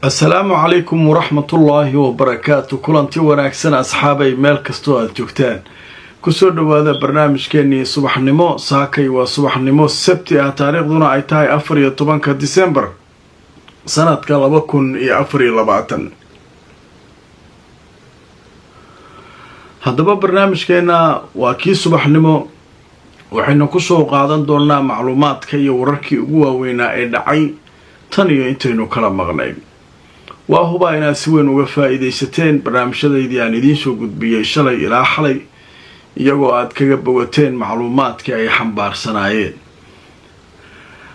Asalaamu calaykum waraxmatullaahi wabarakaatu. Kulanti wanaagsan, asxaabay, meel kastoo aada joogtaan, kusoo dhowaada barnaamijkeenii subaxnimo. Saakay waa subaxnimo Sabti ah, taariikhduna ay tahay 14-ka Disembar sanadka 2024. Haddaba barnaamijkeena waa kii subaxnimo. Waxaynu kusoo qaadan doonaa macluumaadka iyo wararkii ugu waaweynaa ee dhacay tan iyo intaynu kala maqnay. Waa hubaa inaad si weyn uga faa-iidaysateen barnaamijyadaydii aan idiin soo gudbiyey shalay ilaa xalay, iyagoo aad kaga bogateen macluumaadkii ay xambaarsanaayeen.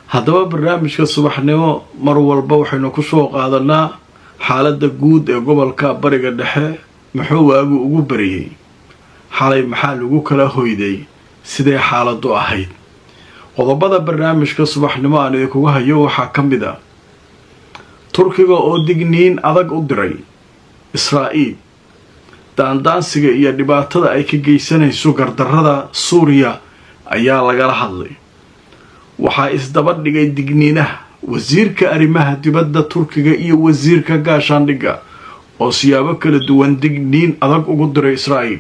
Haddaba barnaamijka subaxnimo mar walba waxaynu kusoo qaadanaa xaaladda guud ee gobolka Bariga Dhexe. Muxuu waagu ugu bariyey xalay? Maxaa lagu kala hoyday? Sidee xaaladdu ahayd? Qodobada barnaamijka subaxnimo aan idinkugu hayo waxaa ka mid ah Turkiga oo digniin adag u diray Israa'iil daandaansiga iyo dhibaatada ay ka geysanayso gardarrada Suuriya ayaa lagala hadlay. Waxaa isdaba dhigay digniinaha wasiirka arrimaha dibadda Turkiga iyo wasiirka gaashaandhigga oo siyaabo kala duwan digniin adag ugu diray Israa'iil,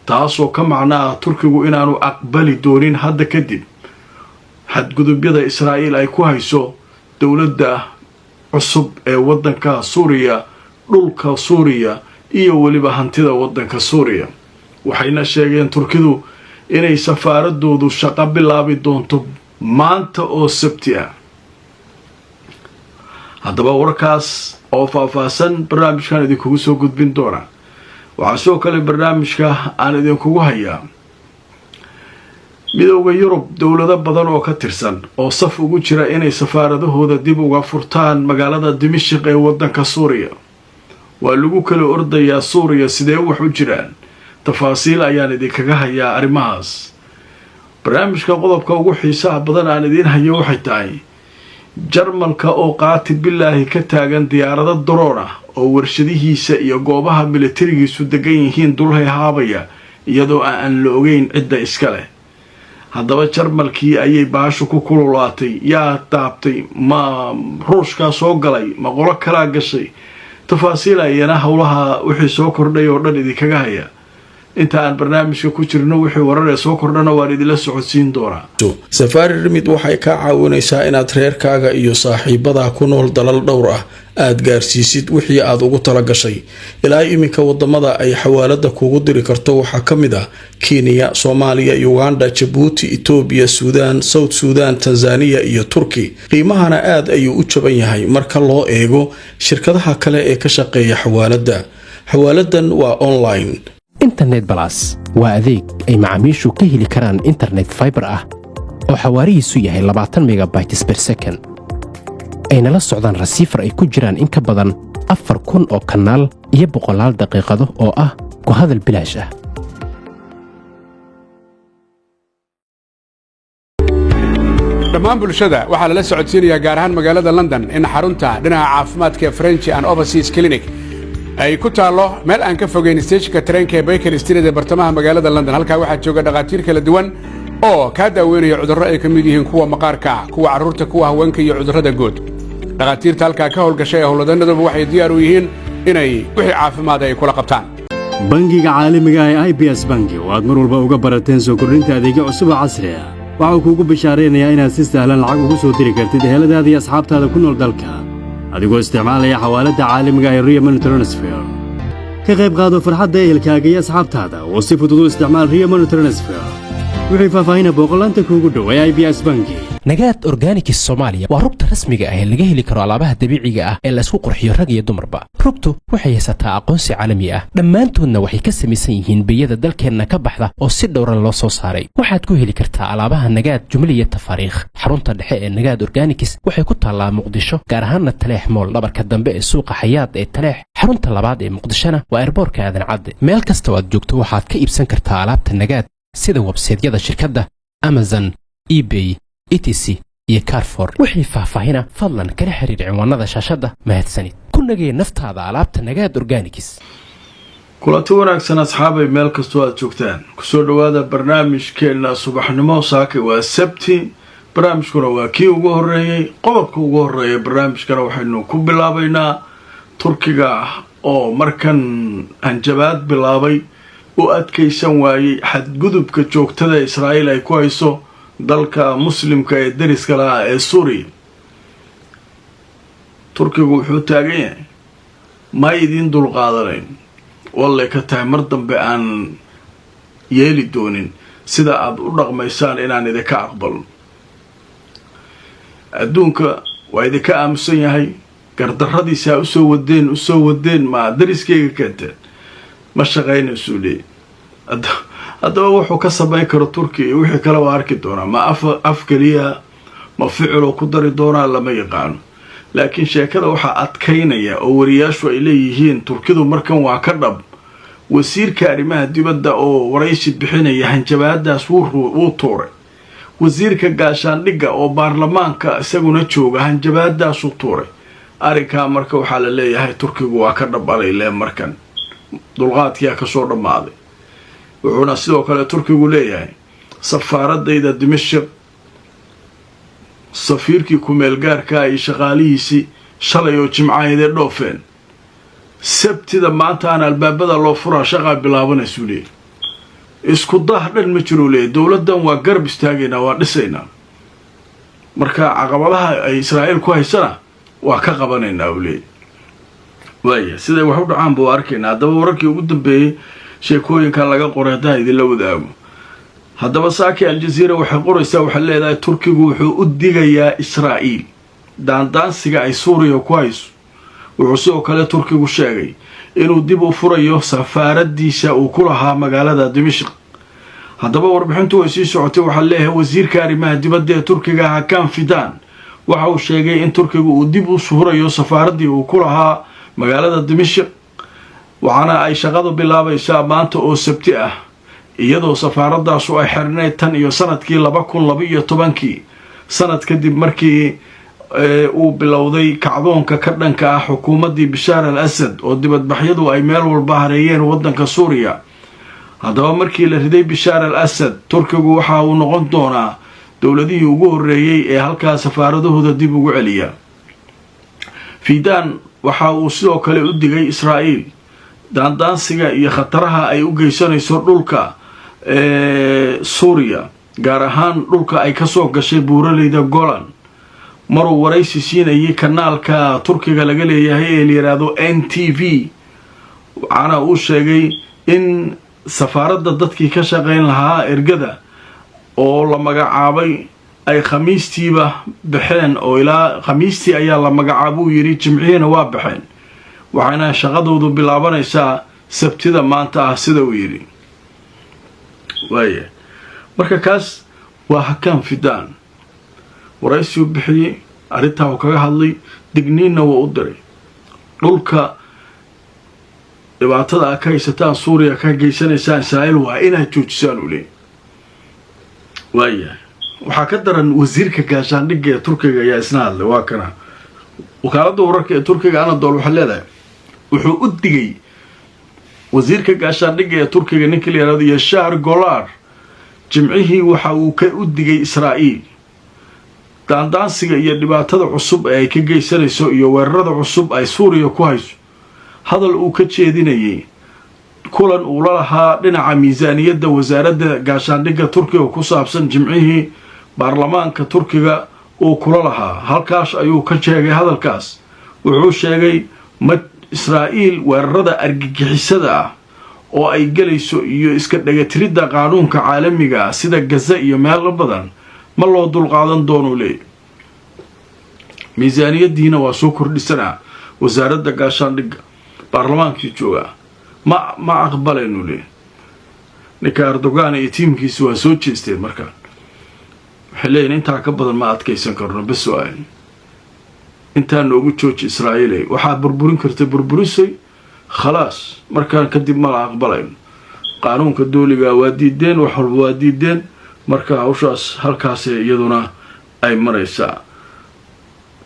taasoo ka macno ah Turkigu inaanu aqbali doonin hadda kadib xadgudubyada Israa'iil ay ku hayso dowladda cusub ee waddanka Suuriya, dhulka Suuriya iyo weliba hantida waddanka Suuriya. Waxayna sheegeen Turkidu inay safaaradoodu shaqo bilaabi doonto maanta oo Sabti ah. Haddaba warkaas oo faahfaahsan barnaamijkan idinkugu soo gudbin doona. Waxaa sidoo kale barnaamijka aan idinkugu hayaa Midooda Yurub dowlado badan oo ka tirsan oo saf ugu jira inay safaaradahooda dib uga furtaan magaalada Dimashiq ee waddanka Suuriya. Waa lagu kala ordayaa Suuriya. Sidee wax u jiraan? Tafaasiil ayaan idinkaga hayaa arrimahaas. Barnaamijka qodobka ugu xiisaha badan aan idiin hayo waxay tahay Jarmalka oo qaati bilaahi ka taagan diyaarado daroon ah oo warshadihiisa iyo goobaha militarigiisu degan yihiin dulhay haabaya, iyadoo aan la ogeyn cidda iska leh. Haddaba Jarmalkii ayay baashu ku kululaatay. Yaa taabtay? Ma Ruushkaa soo galay? Ma qolo kalaa gashay? Tafaasiil ayana howlaha wixii soo kordhay oo dhan idinkaga haya. Inta aan barnaamijka ku jirno, wixii warar ee soo kordhana waan idinla socodsiin doonaa. Safari Remit waxay kaa caawinaysaa inaad reerkaaga iyo saaxiibadaa ku nool dalal dhowr ah aad gaarsiisid wixii aad ugu talagashay. Ilaa iminka wadamada ay xawaalada kuugu diri karto waxaa ka mid ah Kenya, Soomaaliya, Uganda, Jabuuti, Itoobiya, Suudaan, South Suudan, Tanzaniya iyo Turki. Qiimahana aad ayuu u jaban yahay marka loo eego shirkadaha kale ee ka shaqeeya xawaaladda. Xawaaladan waa online. Internet Plus waa adeeg ay macaamiishu ka heli karaan internet fiber ah oo xawaarihiisu yahay 20 megabytes per second, ayna la socdaan receiver ay ku jiraan in ka badan 4000 oo kanaal iyo boqolaal daqiiqado oo ah ku hadal bilaash ah. Dhammaan bulshada waxaa lala socodsiinayaa, gaar ahaan magaalada London, in xarunta dhinaca caafimaadka ee French and Overseas Clinic ay ku taallo meel aan ka fogeyn steeshinka tareenka ee Baker Street ee bartamaha magaalada London. Halkaa waxaa jooga dhakhaatiir kala duwan oo kaa daaweynaya cudurro ay ka mid yihiin kuwa maqaarka, kuwa carruurta, kuwa haweenka iyo cudurrada guud. Dhakhaatiirta halkaa ka howlgashay ee howlwadanaduba waxay diyaar u yihiin inay wixii caafimaad ay kula qabtaan. Bangiga caalamiga ah ee IBS Bangi, oo aad mar walba uga barateen soo kordhinta adeegyo cusub oo casri ah, waxa uu kuugu bishaaraynayaa inaad si sahlan lacag ugu soo diri kartid eheladaada iyo asxaabtaada ku nool dalka, adigoo isticmaalaya xawaaladda caalamiga ee Ria Money Transfer. Ka qayb qaado farxadda ehelkaaga iyo asxaabtaada oo si fudud u isticmaal Ria Money Transfer. Wixii faahfaahina, booqolaanta kuugu dhow ee IBS Bangi. Nagaad Organics Soomaaliya waa rugta rasmiga ah ee laga heli karo alaabaha dabiiciga ah ee laysku qurxiyo, rag iyo dumarba. Rugtu waxay haysataa aqoonsi caalami ah, dhammaantoodna waxay ka samaysan yihiin biyada dalkeenna ka baxda oo si dhowran loo soo saaray. Waxaad ku heli kartaa alaabaha Nagaad jumle iyo tafaariikh. Xarunta dhexe ee Nagaad Organics waxay ku taallaa Muqdisho, gaar ahaanna Taleex Mall, dhabarka dambe ee suuqa Xayaad ee Taleex. Xarunta labaad ee Muqdishona waa airport-ka Aadan Cadde. Meel kasta oo aad joogto waxaad ka iibsan kartaa alaabta Nagaad, sida website-yada shirkadda, Amazon, eBay, etc iyo Carrefour. Wixii faahfaahina, fadlan kala xiriir cinwaanada shaashadda. Mahadsanid. Ku nagee naftaada alaabta Nagaad Organics. Kulanti wanaagsan, asxaabay, meel kastoo aad joogtaan, kusoo dhowaada barnaamijkeenna subaxnimo. Saakay waa Sabti, barnaamijkuna waa kii ugu horreeyey. Qodobka ugu horreeya barnaamijkana waxaynu ku bilaabaynaa Turkiga oo markan hanjabaad bilaabay, u adkaysan waayey xadgudubka joogtada Israa'iil ay ku hayso dalka Muslimka ee deriska laha ee Suuriya. Turkigu wuxuu taagan yahay: ma idiin dulqaadanayn, wallay ka tahay mar dambe aan yeeli doonin sida aada u dhaqmaysaan inaan idinka aqbalno. Adduunka waa idinka aamusan yahay. Gardarradiisa usoo wadeen, usoo wadeen, ma dariskayga keenteen, ma shaqaynaysuu leeyay. Haddaba wuxuu ka samayn karo Turkiya iyo wixii kale waa arki doonaa. Ma af keliya, ma ficiloo ku dari doonaa, lama yaqaano. Laakiin sheekada waxaa adkaynaya oo wariyaashu ay leeyihiin Turkidu markan waa ka dhab. Wasiirka arrimaha dibadda oo waraysi bixinaya hanjabaadaas wuu tuuray. Wasiirka gaashaandhigga oo baarlamaanka isaguna jooga hanjabaadaasuu tuuray. Arrinkaa marka waxaa la leeyahay Turkigu waa ka dhab alayle, markan dulqaadkiyaa kasoo dhammaaday. Wuxuuna sidoo kale Turkigu leeyahay safaaradayda Dimashik safiirkii ku-meelgaarkaa iyo shaqaalihiisii shalay oo Jimcahaydee dhoofeen. Sabtida maanta aan albaabada loo furaa, shaqaa bilaabanaysuu leeyahy. Isku dah dhan ma jiruu leeyahy. Dowladdan waa garab istaagaynaa, waa dhisaynaa, marka caqabadaha ay Israa'iil ku haysana waa ka qabanaynaa, uu leeyahy. Waaya, siday wax u dhacaan buu arkaynaa. Haddaba wararkii ugu dambeeyey sheekooyinkan laga qoray haddaan idinla wadaago. Haddaba saaki Aljaziira waxay qoraysaa, waxay leedahay Turkigu wuxuu u digayaa Israa'iil daandaansiga ay Suuriya ku hayso. Wuxuu sidoo kale Turkigu sheegay inuu dib u furayo safaaraddiisa uu ku lahaa magaalada Dimashq. Haddaba warbixintu way sii socotay. Waxaa leeyahay wasiirka arrimaha dibadda ee Turkiga, Hakan Fidan, waxa uu sheegay in Turkigu uu dib u furayo safaaraddii uu ku lahaa magaalada Dimashq, waxaana ay shaqadu bilaabaysaa maanta oo Sabti ah, iyadoo safaaradaasu ay xirnayd tan iyo sanadkii 2012-kii, sanad kadib markii uu bilowday kacdoonka ka dhanka ah xukuumaddii Bishaar al Asad oo dibadbaxyadu ay meel walba hareeyeen waddanka Suuriya. Haddaba markii la riday Bishaar al Asad, Turkigu waxa uu noqon doonaa dowladihii ugu horreeyey ee halkaa safaaradahooda dib ugu celiya. Fidan waxa uu sidoo kale u digay Israa'iil daandaansiga iyo khataraha ay u geysanayso dhulka Suuriya, gaar ahaan dhulka ay kasoo gashay buuraleyda Golan. Maruu waraysi siinayay kanaalka Turkiga laga leeyahay ee la yidhaahdo NTV, waxaana uu sheegay in safaaradda dadkii ka shaqayn lahaa ergada oo la magacaabay ay Khamiistiiba baxeen, oo ilaa Khamiistii ayaa la magacaabuu yidhi, Jimcihiina waa baxeen, waxayna shaqadoodu bilaabanaysaa Sabtida maanta ah, sida uu yidhi. Waaya, marka kaas waa Hakaan Fidaan. Waraysiu bixiyey, arrintaa uu kaga hadlay, digniinna wuu u diray: dhulka dhibaatada a ka haysataan Suuriya ka geysanaysaan Israa'iil waa inaad joojisaan, uu leeyay. Waayahay, waxaa ka daran wasiirka gaashaandhigga ee Turkiga ayaa isna hadlay. Waa kana. Wakaaladda wararka ee Turkiga Anadol waxay leedahay wuxuu u digay wasiirka gaashaandhigga ee Turkiga, ninka la yihahdo Yashar Golar, Jimcihii waxa uu ka u digay Israa'iil daandaansiga iyo dhibaatada cusub ee ay ka geysanayso iyo weerarada cusub ay Suuriya ku hayso. Hadal uu ka jeedinayay kulan uu la lahaa dhinaca miisaaniyadda wasaaradda gaashaandhigga Turkiga ku saabsan Jimcihii baarlamaanka Turkiga uu kula lahaa, halkaas ayuu ka sheegay hadalkaas. Wuxuu sheegay ma Israa'iil weerarada argagixisada ah oo ay gelayso iyo iska dhegatiridda qaanuunka caalamiga ah sida Gaza iyo meelo badan ma loo dulqaadan doonuu leeyay. Miisaaniyaddiina waa soo kordhisanaa wasaaradda gaashaandhigga. Baarlamaankii joogaa ma aqbalaynu leeyay. Ninka Erdogan iyo tiimkiisi waa soo jeesteen. Markaan waxay leeyihin intaa ka badan ma adkaysan karno, bes waay, intaa noogu jooji. Israa'iiley, waxaa burburin karta burburisay, khalaas, markaan kadib ma la aqbalayno. Qaanuunka dooligaa waa diideen, wax walba waa diideen. Marka hawshaas halkaas iyaduna ay maraysaa.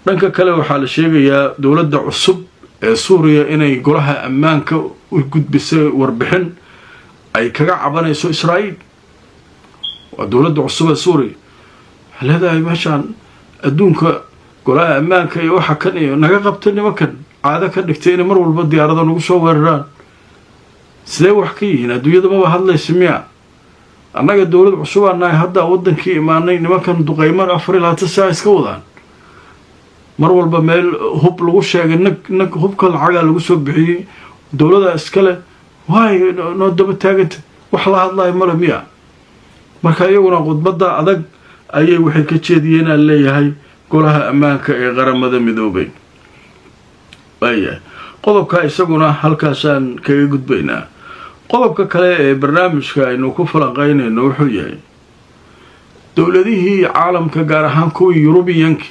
Dhanka kale waxaa la sheegayaa dowladda cusub ee Suuriya inay golaha ammaanka u gudbisay warbixin ay kaga cabanayso Israa'iil. Waa dowladda cusub ee Suuriya. Waxay leedahay meeshaan adduunka golaha ammaanka iyo waxa kan iyo naga qabta nimankan. Caado ka dhigtay inay mar walba diyaarada nagu soo weeraraan. Sidee wax ka yihiin? Adduunyada maba hadlaysa miya? Annaga dowlad cusubaa nahay, haddaa waddankii imaanay. Nimankan duqeyman 24 saac iska wadaan, mar walba meel hub lagu sheegay nag nag. Hubka lacagaa lagu soo bixiyey, dowladaa iskale. Waay noo daba taaganta, wax la hadlayo male miya? Marka iyaguna khudbadda adag ayay waxay ka jeediyeen aan leeyahay Golaha Ammaanka ee Qaramada Midoobay. Waayahay, qodobka isaguna halkaasaan kaga gudbaynaa. Qodobka kale ee barnaamijka aynu ku falanqeynayno wuxuu yahay dowladihii caalamka, gaar ahaan kuwii Yurubiyanki,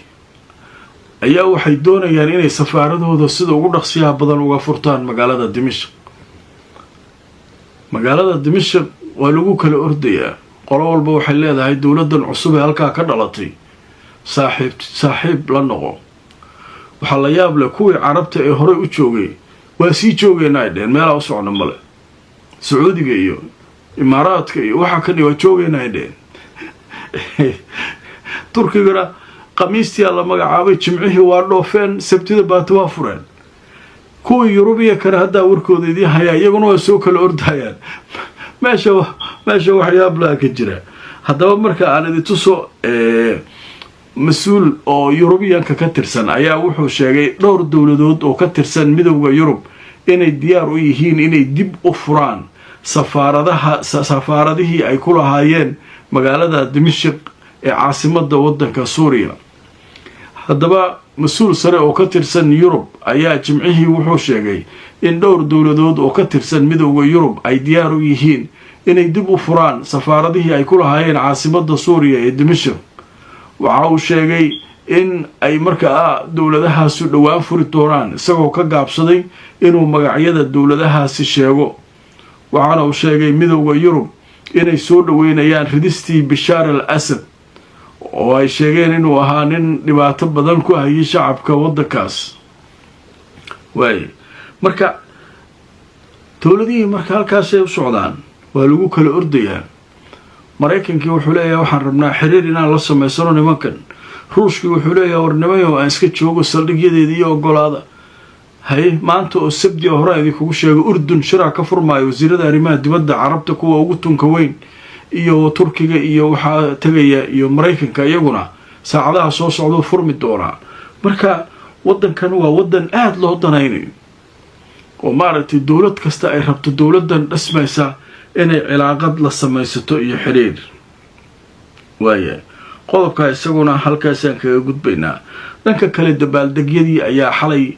ayaa waxay doonayaan inay safaaradooda sida ugu dhaqsiyaha badan uga furtaan magaalada Dimashq. Magaalada Dimashq waa lagu kala ordayaa. Qolo walba waxay leedahay dowladdan cusub ee halkaa ka dhalatay saaxiib, saaxiib la noqo. Waxaa la yaab leh kuwii Carabta ee horey u joogay waa sii joogayna ay dheheen, meelaa u socno male. Sacuudiga iyo Imaaraadka iyo waxaa kan waa joogayna ay dheheen. Turkigana Khamiistiyaa la magacaabay, Jimcihii waa dhoofeen, Sabtida baati waa fureen. Kuwii Yurubiya kale haddaa warkooda idiin hayaa, iyaguna waa soo kala ordayaan. Meesha waxyaablaa ka jira. Haddaba marka aan idin tuso, mas-uul oo Yurubiyanka ka tirsan ayaa wuxuu sheegay dhowr dowladood oo ka tirsan Midowda Yurub inay diyaar u yihiin inay dib u furaan safaaradaha, safaaradihii ay ku lahaayeen magaalada Dimashik ee caasimada waddanka Suuriya. Haddaba mas-uul sare oo ka tirsan Yurub ayaa Jimcihii wuxuu sheegay in dhowr dowladood oo ka tirsan Midowda Yurub ay diyaar u yihiin inay dib u furaan safaaradihii ay ku lahaayeen caasimada Suuriya ee Dimashik. Waxa uu sheegay in ay markaa dowladahaasu dhowaan furi doonaan, isagoo ka gaabsaday inuu magacyada dowladahaasi sheego. Waxaana uu sheegay Midowda Yurub inay soo dhaweynayaan ridistii Bishaar al Asad, oo ay sheegeen inuu ahaa nin dhibaato badan ku hayay shacabka waddankaas. Waay marka dowladihii marka halkaasay u socdaan, waa lagu kala ordayaa. Maraykankii wuxuu leeyahay waxaan rabnaa xiriir inaan la samaysano nimankan. Ruushkii wuxuu leeyahay war nimayo, aan iska joogo saldhigyadeeda iyo ogolaada. Haye, maanta oo Sabdi a horaa idinkugu sheegay, Urdun shiraa ka furmaayo. Wasiirada arrimaha dibadda Carabta kuwa ugu tunka weyn iyo Turkiga iyo waxaa tegaya iyo Maraykanka, iyaguna saacadaha soo socduu furmi doonaa. Marka waddankan waa waddan aada loo danaynayo oo maaragtay dowlad kasta ay rabto dowladdan dhismaysa inay cilaaqad la samaysato iyo xiriir. Waaya, qodobkaa isaguna halkaasaan kaga gudbaynaa. Dhanka kale, dabaaldegyadii ayaa xalay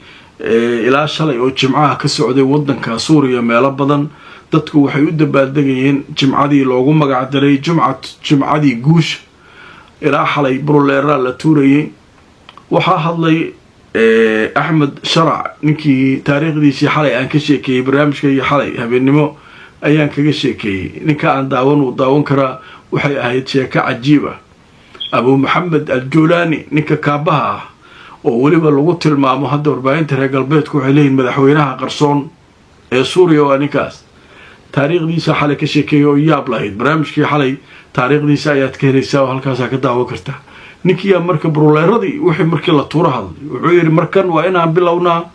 ilaa shalay oo Jimcaha ka socday waddanka Suuriya meelo badan. Dadku waxay u dabaaldegayeen Jimcadii loogu magacdaray jumca, Jimcadii guusha. Ilaa xalay buruleeraa la tuurayay. Waxaa hadlay Axmed Sharac, ninkii taariikhdiisii xalay aan ka sheekeeyey barnaamijkaygii xalay habeennimo ayaan kaga sheekeeyey. Ninka aan daawan uu daawan karaa. Waxay ahayd sheeko cajiib ah. Abu Maxamed al Julaani, ninka kaabaha ah oo weliba lagu tilmaamo hadda warbaahinta reer galbeedku waxay leeyihin madaxweynaha qarsoon ee Suuriya waa ninkaas. Taariikhdiisa xalay ka sheekeeyay oo yaab lahayd. Barnaamijkii xalay taariikhdiisa ayaad ka helaysaa oo halkaasaa ka daawan kartaa. Ninkiyaa marka buruleeradii wixii markii la tuuro hadlay, wuxuu yidhi markan waa inaan bilownaa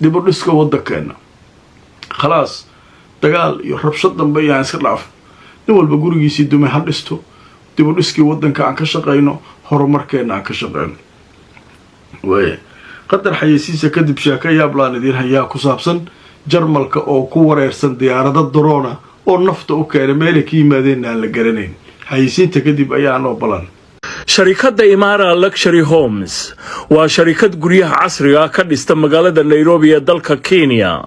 dib u dhiska waddankeena. Khalaas, dagaal iyo rabshad dambe iyaan iska dhaaf. Nin walba gurigiisii dumay ha dhisto, dib u dhiskii waddanka aan ka shaqayno, horumarkeenna aan ka shaqayno. Waaya, qadar xayeysiisa kadib sheeko yaablaan idiin hayaa ku saabsan Jarmalka oo ku wareersan diyaarado drone ah oo nafta u keenay, meelay ka yimaadeenna aan la garanayn. Xayeysiinta kadib ayaa noo balan. Sharikadda Imaara Luxury Homes waa sharikad guryaha casriga ka dhista magaalada Nairobi ee dalka Kenya.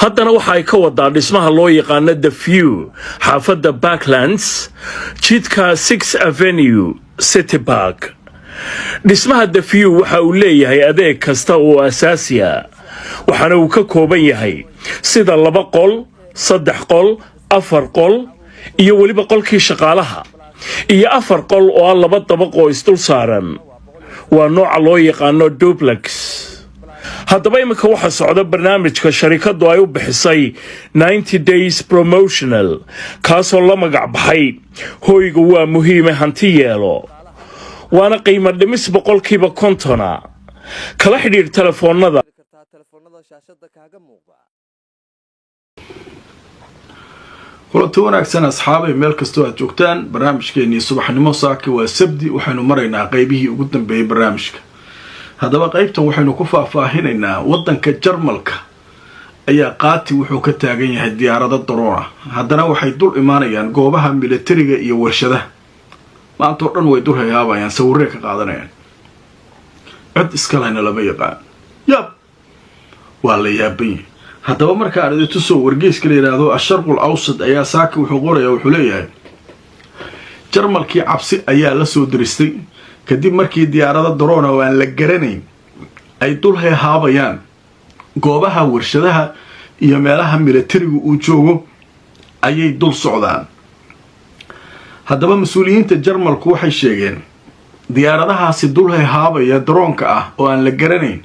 Haddana waxa ay ka wadaa dhismaha loo yaqaano The View, xaafadda Parklands, jidka Six Avenue, City Park. Dhismaha The View waxa uu leeyahay adeeg kasta oo asaasi ah, waxaana uu ka kooban yahay sida laba qol, saddex qol, afar qol iyo weliba qolkii shaqaalaha iyo afar qol oo ah laba dabaq oo isdul saaran. Waa nooca loo yaqaano duplex. Haddaba iminka waxaa socda barnaamijka sharikaddu ay u bixisay 90 days promotional, kaasoo la magac baxay "Hoyga waa muhiime hanti yeelo", waana qiimo dhimis 50%-a. Kala xidhiidh telefoonnada. Telefoonada shaashada kaaga muuqda. Kulanti wanaagsan, asxaabay, meel kastoo aad joogtaan. Barnaamijkeenii subaxnimo saaki waa Sabdi. Waxaynu maraynaa qeybihii ugu dambeeyey barnaamijka. Haddaba qeybtan waxaynu ku faahfaahinaynaa waddanka Jarmalka ayaa qaati wuxuu ka taagan yahay diyaarado daroona. Haddana waxay dul imaanayaan goobaha militariga iyo warshadaha. Maanta oo dhan way dul hayaabayaan, sawirey ka qaadanayaan. Cod iskalena lama yaqaan. Yaab, waa la yaaban yahay. Haddaba markaan idin tuso, wargeyska la yidhaahdo Asharqul Awsad ayaa saaka wuxuu qoraya, wuxuu leeyahay: Jarmalkii cabsi ayaa la soo diristay kadib markii diyaarado daroona oo aan la garanayn ay dul heehaabayaan goobaha warshadaha iyo meelaha militarigu uu joogo ayay dul socdaan. Haddaba mas-uuliyiinta Jarmalku waxay sheegeen diyaaradahaasi dul heehaabaya daroonka ah oo aan la garanayn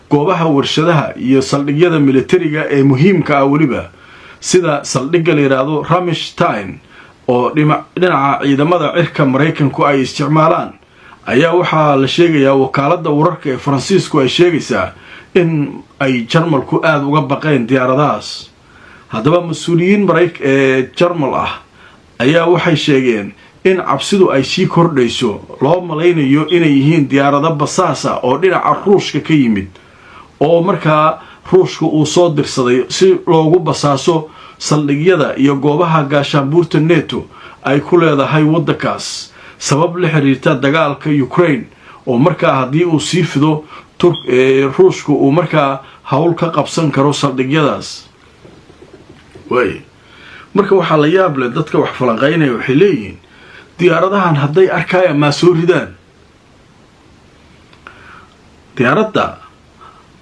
goobaha warshadaha iyo saldhigyada militariga ee muhiimka ah, weliba sida saldhigga la yidhaahdo Ramstein oo dhinaca ciidamada cirka Maraykanku ay isticmaalaan, ayaa waxaa la sheegayaa, wakaaladda wararka ee Faransiisku ay sheegaysaa, in ay Jarmalku aada uga baqeen diyaaradahaas. Haddaba mas-uuliyiin ee Jarmal ah ayaa waxay sheegeen in cabsidu ay sii kordhayso, loo malaynayo inay yihiin diyaarado basaasa oo dhinaca Ruushka ka yimid, oo markaa Ruushka uu soo dirsaday si loogu basaaso saldhigyada iyo goobaha gaashaanbuurta NATO ay ku leedahay waddankaas, sabab la xiriirta dagaalka Ukraine oo markaa haddii uu sii fido Ruushka uu markaa hawl ka qabsan karo saldhigyadaas. Waay, marka waxaa la yaab leh, dadka wax falanqaynaya waxay leeyihiin diyaaradahan hadday arkayaan maa soo ridaan? Diyaaradda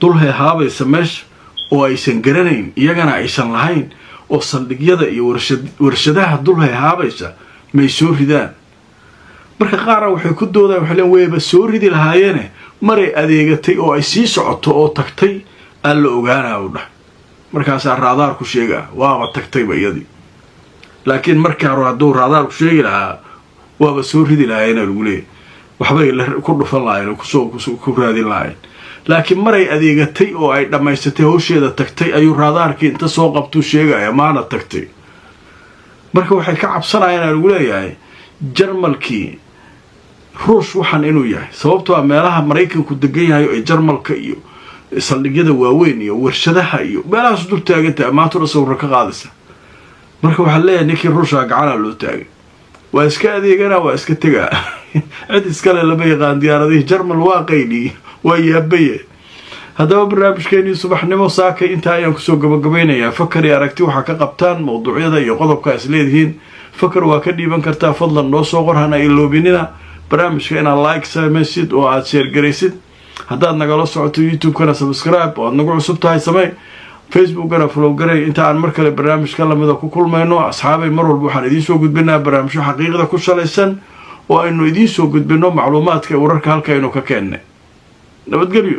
dul heehaabaysa meesha oo aysan garanayn, iyagana aysan lahayn, oo saldhigyada iyo warshadaha dul heehaabaysa, may soo ridaan? Marka qaara waxay ku doodaan, waxay leen wayba soo ridi lahaayeene, maray adeegatay oo ay sii socoto oo tagtay aan la ogaanaa u dhah, markaasaa raadaarku sheegaa waaba tagtayba iyadii. Laakiin markii hore hadduu raadaarku sheegi lahaa, waaba soo ridi lahaayeen lagu leeyahy, waxbay ku dhufan lahayen, kusoo ku raadin lahayen. Laakiin maray adeegatay oo ay dhammaysatay hawsheeda tagtay ayuu raadaarkii inta soo qabtuu sheegaya maana tagtay. Marka waxay ka cabsanayaan lagu leeyahay Jarmalkii Ruush waxaan inuu yahay, sababtoo a meelaha Maraykanku degan yahay ee Jarmalka iyo saldhigyada waaweyn iyo warshadaha iyo meelahaas dul taagantahay, maantuna sawirra ka qaadaysa. Marka waxaa leeyahay ninkii Ruushka gacanaa loo taagay, waa iska adeeganaa, waa iska tegaa, cid iskale lama yaqaan. Diyaaradihii Jarmal waa qaydhi, waa yaabaye. Haddaba barnaamijkeenii subaxnimo saakay intaa ayaan kusoo gabagabaynayaa. Fakar iyo aragti waxaa ka qabtaan mawduucyada iyo qodobka is leedihiin fakar waa ka dhiiban kartaa, fadlan noo soo qor. Hana iloobinina barnaamijka inaad like samaysid oo aada share garaysid. Haddaad nagala socoto YouTube-kana subscribe oo aad nagu cusub tahay samey, Facebookana follow garay. Inta aan mar kale barnaamijka lamida ku kulmayno, asxaabay, mar walba waxaan idiin soo gudbinaa barnaamijyo xaqiiqda ku salaysan oo aynu idiin soo gudbino macluumaadka ee wararka halka aynu ka keennay. Nabadgelyo.